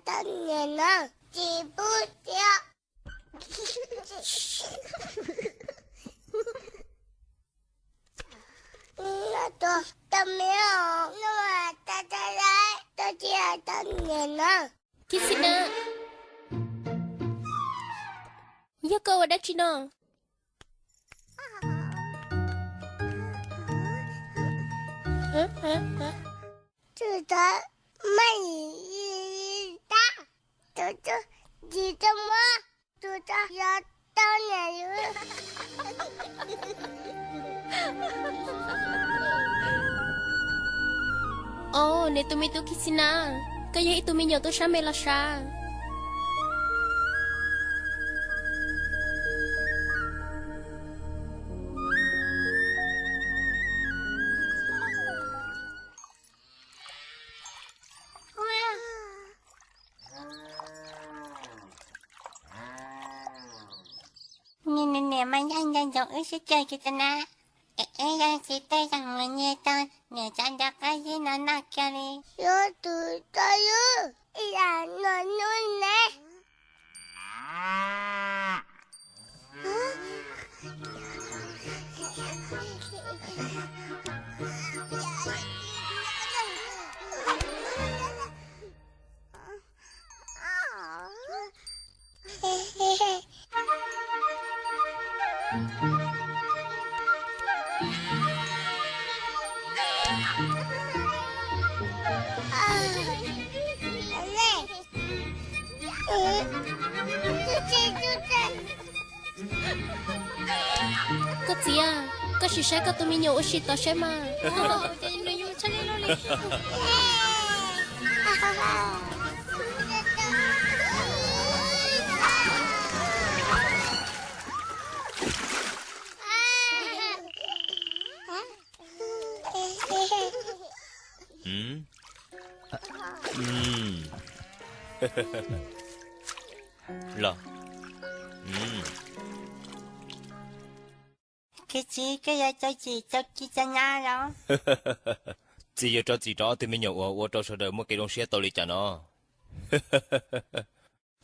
tau niam no, tsis pub thiab. Tau me, tau tsis tau niam no. Kiv Xis Nas, yog koj ua dab tsi no? Tus tod maj ib tab, tus tod tsis tau muab, tus tod yog tau niam yus. Au, niam tus me tub Kiv Xis Nas, koj yog ib tug me nyuam tub sab me los sav. Niam, niam mas yog nco ntsoov wb sib cog Kiv Xis Nas, es wb yeej tsis tej zaum mus nyiag tau niam tsa nrog qab zib no noj kiag li. Yuav tus tau yus ib yam no nub ne. Koj txiv, koj sim saib koj tus me nyuam ua si tod seb mas. Los, txiv, koj yuav rau txim rau Kiv Xis Nas los? Txiv yuav rau txim rau ob tug me nyuam uas ua rau sawv daws muaj kev zoo siab tau li cas no.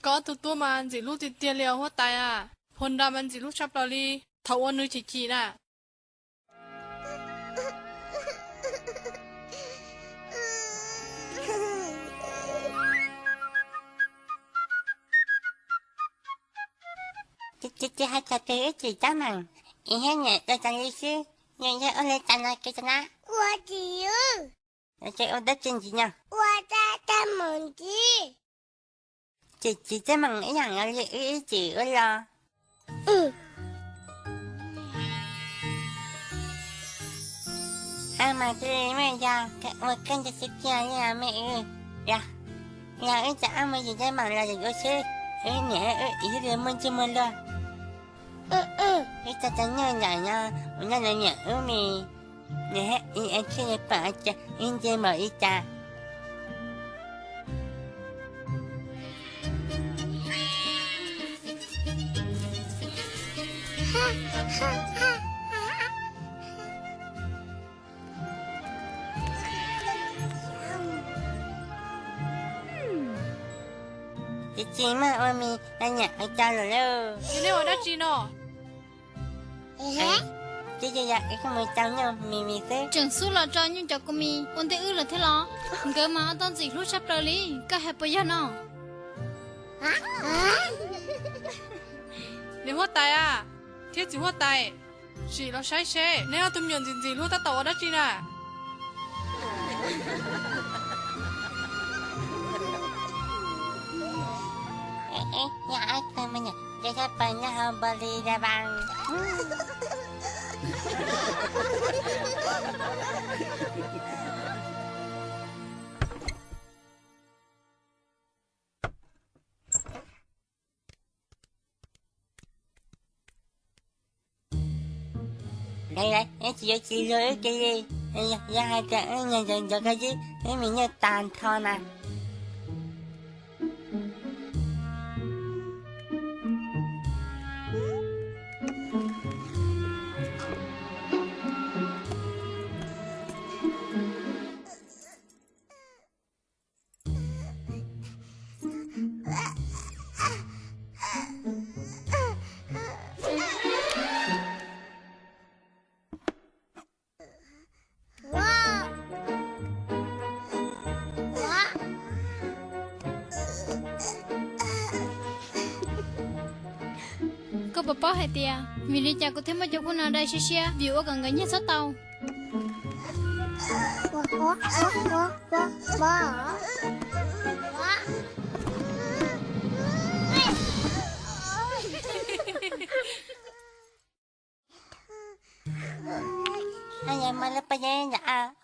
Koj ob tug tub mas ntxim hlub tiag tiag li os huab tais a. Phoo Nra mas ntxim hlub tshaj plaws li thaum ua nws chim chim na. Ces hais txog twg wb tsis teeb meem, Iv thiab niam ua tau li xwb, yog yog ua li cas no Kiv Xis Nas? Ua tsis, ces ua dab tsi ntxiv no? Ua tau tag mus ntxiv. Ces tsis teeb meem ib yam li wb ib txwm ua los. Ab mas thiaj li muaj yog ua koj ntsia xwb tiag li me wb. Yog, yog wb tseem ab muaj yim teeb meem los yus ua xwb, wb niam wb txiv thiaj li muaj ntsej muag luag. Wb txog tau nyuj nram no, mus nyob nws niam wb mis, nws thiaj li pom tias wb ntse npaum li cas. Ces tsis muaj ua mis, niam ua cas lawm lauj? Yog nej ua dab tsi no? Ces yog yog wb mus tau nyuj mis mis xwb. Tseem xub los tso nyuj cov kua mis ua ntej wb lawm thiab los? Nkawd mas ua tau ntxim hlub tshaj plaws li, koj hais puas yog no? Niam huab tais a, thiab txiv huab tais, sim los saib seb neb ob tug me nyuam ntxim ntxim hlub tab tom ua dab tsi na. Yog ob tug me nyuam nce sab pawg nyob hauv npau li da vas. Lawv tsis yuav tsis luag wb kiag li, yog hais tias wb nyiag ntawd ntawd koj zib wb mis nyuj tag nrho na. Puas paub hais tias vim li cas kuv thiaj muab cov phooj no dai siab siab? Vim ua kom nkawd nyiag txhob tau.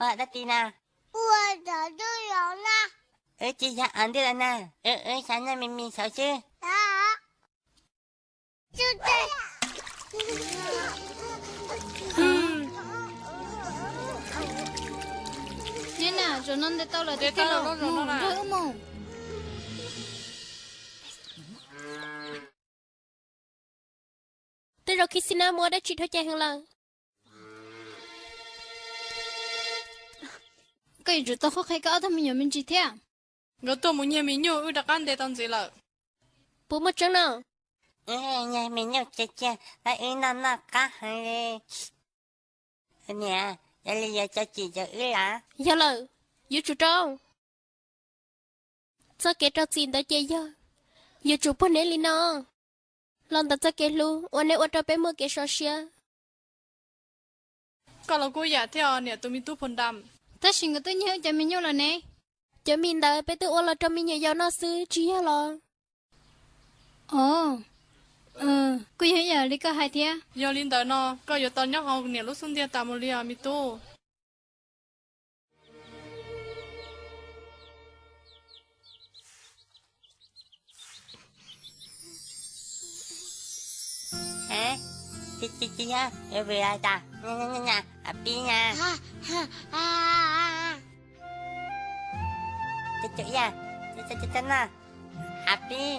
Ua dab tsi na? Wb tsis yog ntij los na, wb xav noj me me saud xwb. Zaum no ntes tau lawm, tij laug, mus nrog wb mus. Tej zaum Khixinas mus ua dab tsi dhau cai heev lawm. Koj yuav tsum tau qhuab qhia koj ob tug me nyuam me ntsis thiab. Nkawd tuaj mus nyiag me nyuj, wb rov qab ntes tau ntxiv lawm. Puas muaj tseeb no? Nyiag me nyuj tsis tsim, wb noj noj qab heev li. Niam, yog li yuav tso tsim rau wb los? Yog lawm, yuav tsum rau. Txoj kev rau txim ntawd ces yog yuav tsum puag neb li no. Los ntawm txoj kev hlub uas neb ua rau peb muaj kev sov siab. Koj los kuj yam thiab os niam tus me tub Phoo Dam. Tab sis nkawd twb nyiag wb cov me nyuj lawm ne. Cov mis ntawd peb twb ua los rau me nyuam yaus noj xwb tsis yog los? Ov, kuj yog ib yam li koj hais thiab. Yog li ntawd no koj yuav tau nyob hauv niam lub xub ntiag tas mus li os me tub. Tsis tsis tsis, yuav vim li cas? Pib na. Tsis tsis, a pib.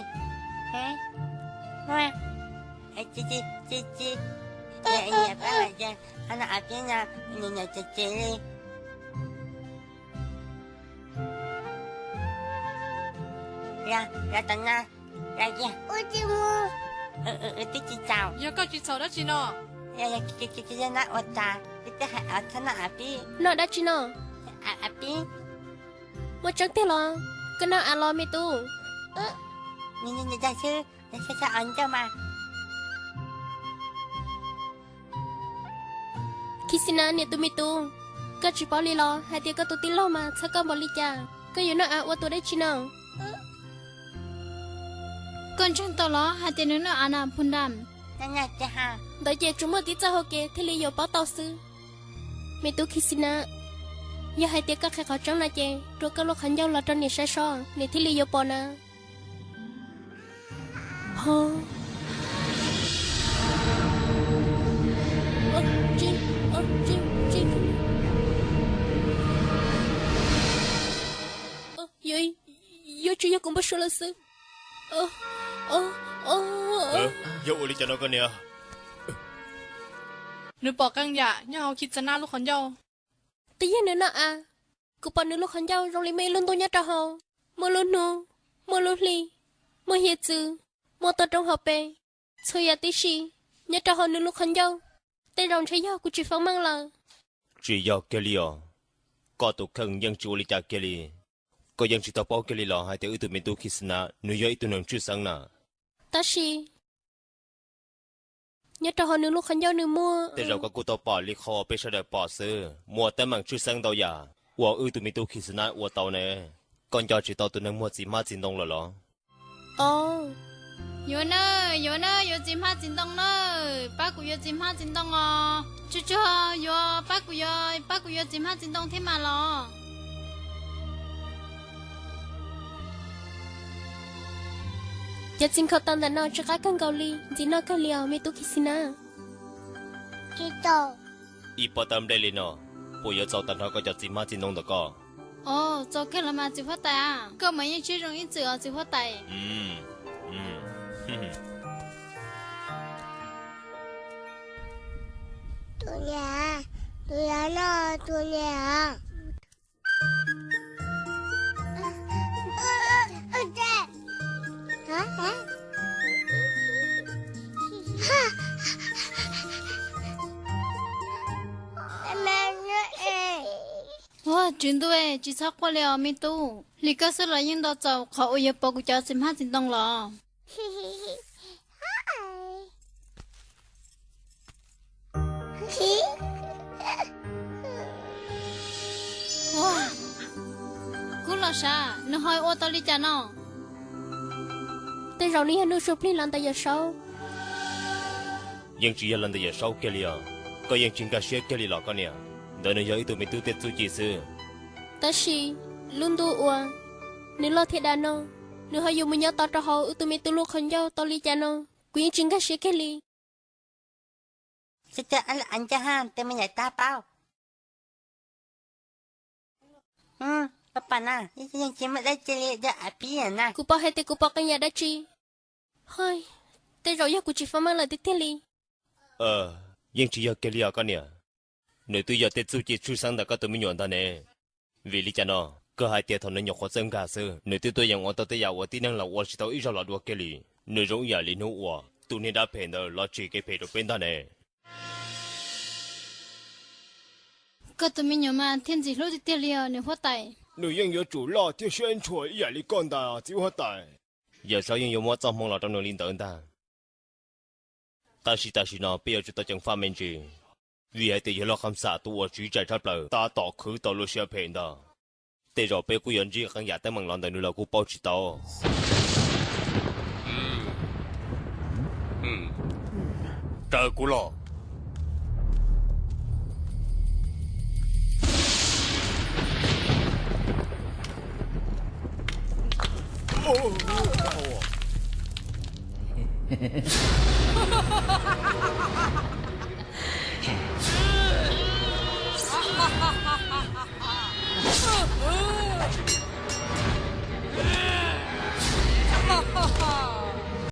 Tsis tsis tsis tsis, niam pab mas ces qhov no a pib no, niam niam tsis tsis li. Los los tom no, los kiag. Twb tsis txaus. Yog koj tsis txhaum dab tsi no? Yog yog tsis tsis tsis yog nab ua cas twb twb hais txhob noj a pib. Noj dab tsi no? A pib. Muaj tseeb tiag los? Koj noj av los me tub? Yog xwb, yog xwb xwb os ncauj mas. Khixina niam tus me tub, koj tsis paub li los hais tias koj tus tij laug mas txhawj koj npaum li cas? Koj yuav noj av ua tus dab tsi no? Koj ntseeg tau los hais tias nws noj av na Phoo Dam? Ntawd ces tsuas muaj tib txoj hau kev thiaj li yuav paub tau xwb. Me tub Khixina, yog hais tias koj qhia qhov tseeb no ces rua koj lub qhov ncauj los rau niam saib seb niam thiaj li yuav pom na. Yuav tsum yog kuv npau suav lawm xwb. Yog ua li cas no koj niam? Nws pom qee yam nyob hauv Khixina lub qhov ncauj. Twb yog nws noj av. Kuv pom nws lub qhov ncauj zoo li muaj ib lub ntuj nyob rau hauv, muaj lub hnub, muaj lub hli, muaj hiav txwv, muaj toj roob hauv pes. Txhua yam tib si nyob rau hauv nws lub qhov ncauj. Tej zaum ntshe yog kuv tsis feeb meej lawm. Tsis yog kiag li os. Koj tus kheej yeej tsis ua li cas kiag li. Koj yeej tsis tau paub kiag li los hais tias wb tus me tub Khixina nws yog ib tug neeg tshwj xeeb na. Tab sis nyob rau hauv nws lub qhov ncauj nws muaj. Tej zaum koj kuj tau pom li qhov uas peb sawv daws pom xwb, muaj teeb meem tshwj xeeb ntau yam uas wb tus me tub Khixina ua tau ne. Koj nco tsis tau tus neeg muag txiv hmab txiv ntoo lawm los? Yuav na, yuav na, yuav txiv hmab txiv ntoo na. Pab kuv yuav txiv hmab txiv ntoo os. Tsuag tsuag yuav, pab kuv yuav, pab kuv yuav txiv hmab txiv ntoo thiab mas los. Cov txiv nkhaus tau ntawm no tsw qab kawg nkaus li, ntxiv noj kawg li os me tub Khixina. Ib pob tawb nplej li no, puas yuav txaus tag nrho koj cov txiv hmab txiv ntoo ntawm koj? Txaus kawg los mas txiv huab tais a, koj mas yeej siab zoo ib txwm os txiv huab tais. Tus niam, tus niam no, tus niam. Ua, tswv ntuj, tsis txhob quaj li os me tub, li koj xwb los yeej nto txaus qhov uas yuav pom kuv cov txiv hmab txiv ntoo los. Ua, kuv los sav nws ho ua tau li cas no. Tej zaum nws yog hnub sub plig los ntawm Yawm Saub. Yeej tsis yog los ntawm Yawm Saub kiag li os. Koj yeej tsis nkag siab kiag li los koj niam? Ntawd nws yog ib tug me tub tej txuj ci xwb. Tab sis lub ntuj uas nws loj thiab dav no, nws ho yuav mus nyob tod rau hauv wb tus me tub lub qhov ncauj tau li cas no, kuv yeej tsis nkag siab kiag li. Ncaj ha tej me nyuam tab paub. Pab pam na, yeej tsis muaj dab tsi li, yog a pib na. Kuv paub hais tias kuv pom qee yam dab tsi. Hais, tej zaum yog kuv tsis faj maj lawm tiag tiag li. Yeej tsis yog kiag li os koj niam. Nws twb yog tej txuj ci tshwj xeeb ntawm koj tus me nyuam ntag ne. Vim li cas no? Koj hais tias thaum nws nyuam qhuav txawj nkag xwb, nws twb tuaj yeem ua tau tej yam uas tib neeg los ua tsis tau ib zaug los dua kiag li. Nws zoo ib yam li hnub uas tus niag dab phem ntawd los tsim kev phem rau peb ntag ne. Koj tus me nyuam mas thiaj ntxim hlub tiag tiag li os niam huab tais. Nws yeej yuav tsum loj thiab siab ntshua ib yam li koj ntag txiv huab tais. Yawm Saub yeej yuav muab txoj hmoo los rau nws li ntawd ntag. Tab sis tam sim no peb yuav tsum tau ceev faj me ntsis, vim hais tias yawg Lauj Qhab Xam tus uas tsiv tsaim tshaj plaws tab tom khwv tau lub siab phem ntag. Tej zaum peb kuj yuav ntsib qee yam teeb meem los ntawm nws los kuj paub tsis tau. Raws kuv los.